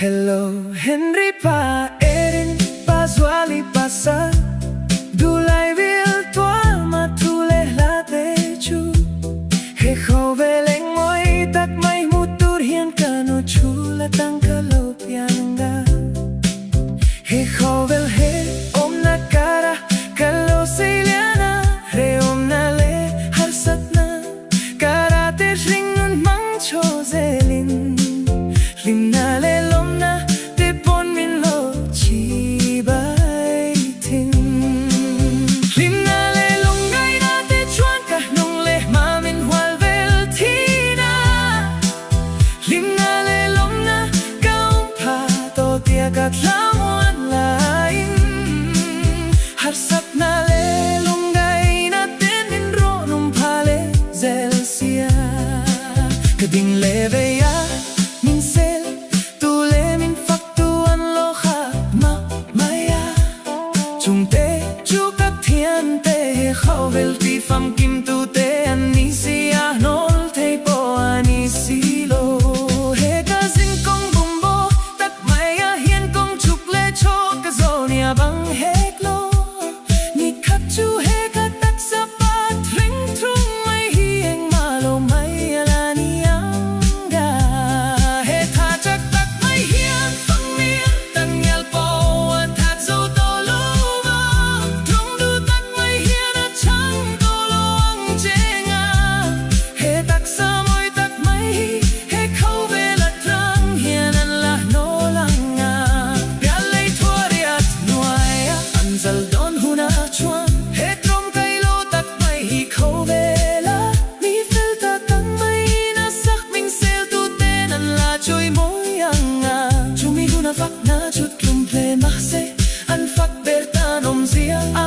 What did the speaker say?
Hello Henry pa Erin pa Zuali pasal Duhlai vil tuama thu leh hla te chu He khawvel eng mawi tak mai hmu tur hian ka nu chhul atang ka lo piang a He khawvel he awmna kara ka lo sei lian a Hrehawmna leh harsatna Karate hringnun hmang chho zelin hlimna leh lawmna te pawn min lo chi bai thin. Hlimna leh lungngaihna te chuan ka hnung leh hma min hual vel thin a, hlimna leh lawmna ka awm pha tawh tia ka thlamuan laiin harsatna leh lungngaihna ten min rawn awm pha leh zel sia. Ka ding leh vei a, min sel tu leh min fak tu an lo khat mah mai a. Chungte chu ka thiante he khawvel ti famkim tu te an ni si a, hnawl thei pawh a ni si lo. He ka zin kawng bumbo tak mai a hian kawng chhuk leh chho ka zawn i a bang hek lo. Ni khat chu he ka taksa pat reng thung mai hi engmah lo mai a la ni ang a. He tha chak tak mai hian fangmir tan ngial pawh a that zo tawh lo va, thung duh tak mai hian a chhang tawh lo ang cheng a. He taksa mawi tak mai hi he khawvel a tang hian an la hnawl ang a. Piallei thuariat hnuaia an zal dawn hunah chuan he tlawm kai lo tak mai hi khawvel a mi fel tak ang maiin a sak hming sel tu ten an la chawi mawi ang a. Chumi huna fakna chut tlum hle mahse an fak ber tan awmzia a.